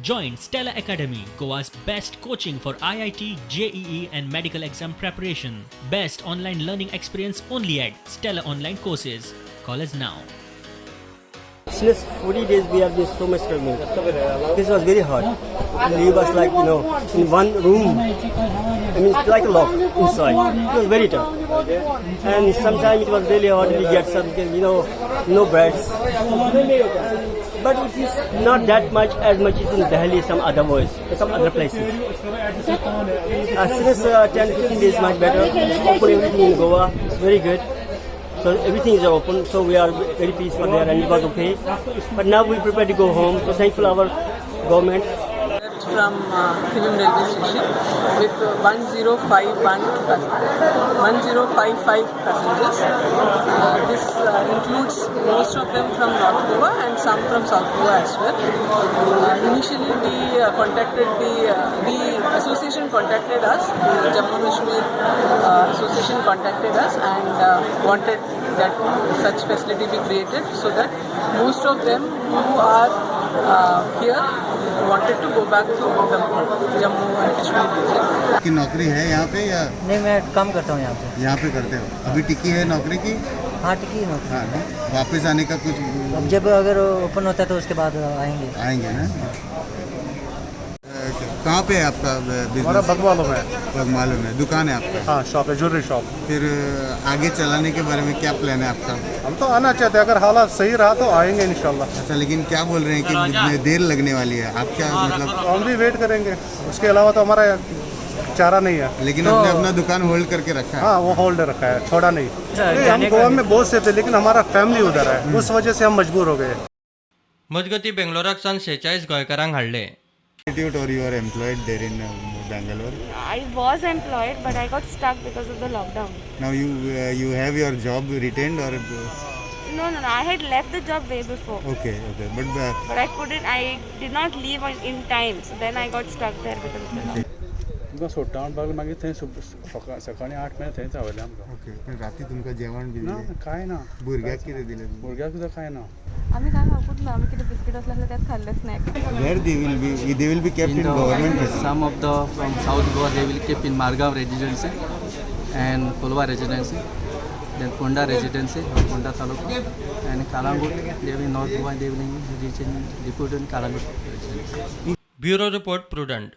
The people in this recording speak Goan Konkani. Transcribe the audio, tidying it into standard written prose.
Join Stella Academy, Goa's best coaching for IIT, JEE, and medical exam preparation. Best online learning experience only at Stella Online Courses. Call us now. Since 40 days we have been so much struggling. This was very hard. Leave us like, in one room. I mean, it's like a lock inside. It was very tough. And sometimes it was really hard to get something, no breads. But it is not that much as much as in Delhi, some other ways, some other places. Since 10, 15 days much better. It's open everything in Goa. It's very good. So everything is open, so we are very peaceful there and it was okay. But now we prepare to go home, so thankful our government. Left from Thivim railway station with 1051 1055 passengers. This includes most of them from North Goa and some from South Goa as well. Initially, we contacted the association contacted us. The Jammu and Kashmir association contacted us and wanted that such facility be created so that most of them who are here wanted to go back to Jammu and Kashmir region. की नौकरी है यहाँ पे या? नहीं, मैं काम करता हूँ यहाँ पे। यहाँ पे करते हो? अभी टिकी है नौकरी की? हाँ, टिकी नौकरी। हाँ, वापस आने का कुछ? अब जब अगर ओपन होता है तो उसके बाद आएंगे। आएंगे ना? कहाँ पे है आपका हमारा बिजनेस? बगवालों में है। बगमालों में दुकान है आपका? हाँ, शॉप है, ज्वेलरी शॉप। फिर आगे चलाने के बारे में क्या प्लान है आपका? हम तो आना चाहते हैं, अगर हालात सही रहा तो आएंगे इंशाल्लाह। अच्छा, लेकिन क्या बोल रहे हैं कि देर लगने वाली है, आप क्या मतलब? तो हम भी वेट करेंगे, उसके अलावा तो हमारा चारा नहीं है। लेकिन आपने अपना दुकान होल्ड करके रखा है? हाँ, वो होल्ड रखा है, छोड़ा नहीं। नहीं, हम गोवा में बहुत से थे, लेकिन हमारा फैमिली उधर है, उस वजह से हम मजबूर हो गए। मजगतीं, बेंगलोराक सावन 46 गोंयकारांक हाडले। Institute or you are employed there in Bangalore? I was employed, but I got stuck because of the lockdown. Now you have your job retained or? No. I had left the job way before. Okay, but But I couldn't, I did not leave in time. So then I got stuck there because of the lockdown. तुमकां सोडटा म्हणपाक लागलो, मागीर थंय सकाळीं 8 मेरेन थंयच रावयलें आमकां। ओके, पण राती तुमकां जेवण बी ना। दिलें? कांय ना। भुरग्याक कितें दिलें? भुरग्याक सुद्दां कांय ना। आम्ही काय खावकूच ना, आम्ही किती बिस्किट असले त्यात खाल्ले snacks. Where they will be kept in government facility? Some of the from South Goa, they will keep in Margao residency and Kolwa residency, then Ponda residency, Ponda Taluka, and Kalangut. They will North Goa, they will in region, deputed in Kalangut residency. Bureau report, Prudent.